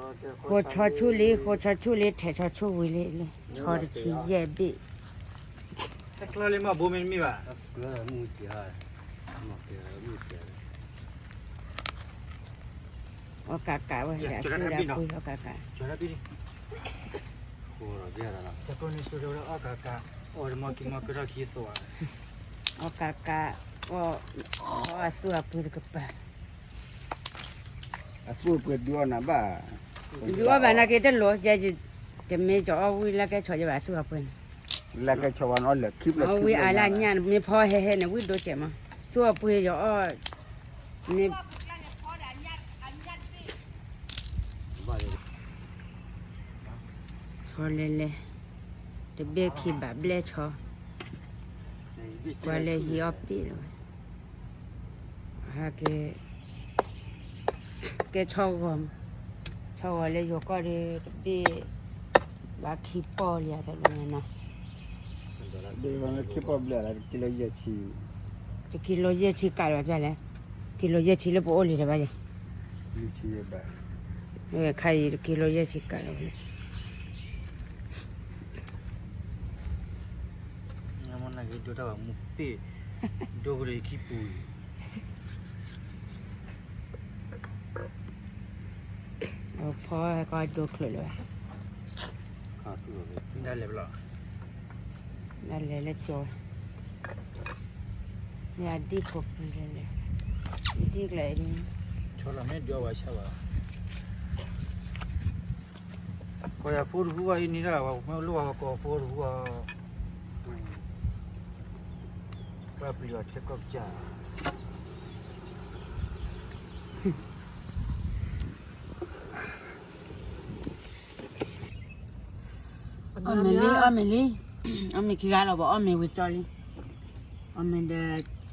ဃိဆီဆူၣ်လံ, ဃိဆီဆူၣ်လံ, ထဲဆီဆူၣ်ဝံၤလံ, ဆီတဆံယဲၢ်ဘ့ၣ်. တကျီလံမ့ၢ်ဘိမ့ၢ်တမ့ၢ်ဘၣ်. အီၣ်ကးကးဝဲ, အီၣ်ကးကး, အီၣ်ကးကး, အီၣ်မီၢ်က့ၤမီၢ်ကဒီးခံသီး, အီၣ်ကးကး, အီၣ်အသူၣ်အပှ့ၤတကပၤ. အသူၣ်အပှ့ၤဒုးအီၣ်နၤဘၣ်. ဒုးအီၣ်ဘၣ်နာ်က့တလိၣ်, တမ့ၢ်ကီအီၣ်ဝံၤလၢကဲဆီယဘၣ်သူၣ်အပှ့ၤန့ၣ်. လၢကဲဆီဝဲန့ၣ်အီၣ်လၢခံဖျၢၣ်ခံဖျၢၣ်လၢ်ညၣ် မ့ၢ်ဖီဟဲဟဲန့ၣ် ဝံၣ်ဒိကဲးမး, သူၣ်အပှ့ၤယအီၣ်, မ့ၢ် ဆီလဲၤလဲၤ, တဘ့ၣ်ခံဘၣ်ဘျဲၣ်ဆီ, ကွၢ်လၢဟံးအီၣ်ပ့ၣ်လီၤ, ဟဲက့ၤ, ကဲဆီဂီၤ, ဆီဂီၤလၢယိၤကီၢ်ဒီး တဘ့ၣ်, ဘၣ်ခံပီၢ်လံတဘျီညါနီၤ, ခံပီၢ်ဘျဲၣ်လၢတကံလိယဲၢ်ဆံ, တကံလိယဲၢ်ဆံကးလီၤပျၢ်လဲၣ်, ကံလိယဲၢ်ဆံလၢပအိၣ်လံတဘၣ်ယဲၢ် ခါအံၤတကံလိယဲၢ်ဆံကးလီၤဝဲ, မ့ၢ်နကဒိတၢ်ဘၣ်မူပ့ၢ်, ဒိကရံခံပူၤ, အဖီကီဒိချၢလၢၤဘၣ်, ဒၣ်လဲာ်ဘျီ, ဒၣ်လဲာ်လၢကၠီ, မ့ၢ်အဒံၣ်ခိၣ်ပူၤလဲၣ်, ဒံၣ်ကျဲအံၤ, ဆီလီၤမ့ၢ်ဒုးအီၣ်ဝဲဆၣ်ဘၣ် ကီၢ်ယၤဖိတဟူဘၣ်အံၤန့ၣ်ဒၣ် မ့ၢ်လိၣ်ဘၣ်ကီၢ်ဖိတဟူဘၣ်, ဘၣ်ပျံၤအီၤထဲကီၢ်ကစၢ်, အီၣ်မ့ၤလံ အီၣ်မ့ၤလံ, အီၣ်မ့ၤခံဂၤလီၤ ပအီၣ်မ့ၤဝံၤကၠီလံ, အီၣ်မ့ၤဒီး, ဆီ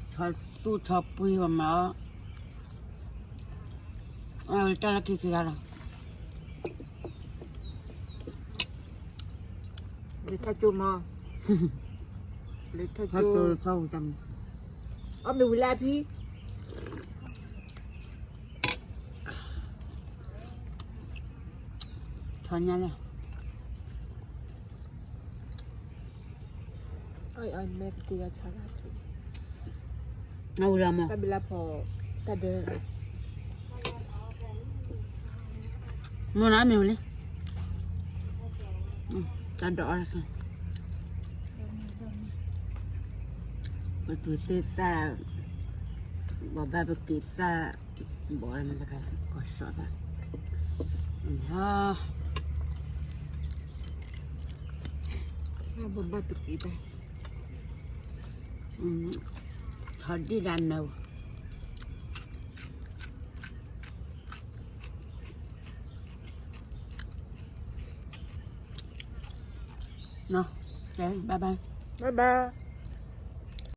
သူၣ်ဆီပှ့ၤဝဲမၤအီၣ်, အီၣ်ဝံၤကၠီလၢခံခံဂၤလီၤ. လံထီၣ်ကၠိမး, လံထီၣ်ကၠိ, အီၣ်မ့ၤဝံၤလၢအဖံ, ထီၣ်ညါလၢ, အီၣ်အီၣ်မ့ၢ်ကတံၢ်အီၤဆီလၢ, အဝံၤလီၤမး, တၢ်ဘျုးလၢဖီ, တၢ်ဒၢး မ့ၢ်နမ့ၢ်ဝံၤလံ, တၢ်ဒၢးအီၣ်လၢခံ, ပတုၤသ့ၣ်သၣ်, ဘီဘၣ်ပက့ၤသၣ်, ဘီမ့ၢ်တခါ, ကီၢ်စီၣ်သၣ်, ဘီဘၣ်ပက့ၤသၣ်, ထီၣ်ဒံၣ်ဒၣ်နၢၤ, နီၤ, ကဲ bye bye, bye bye.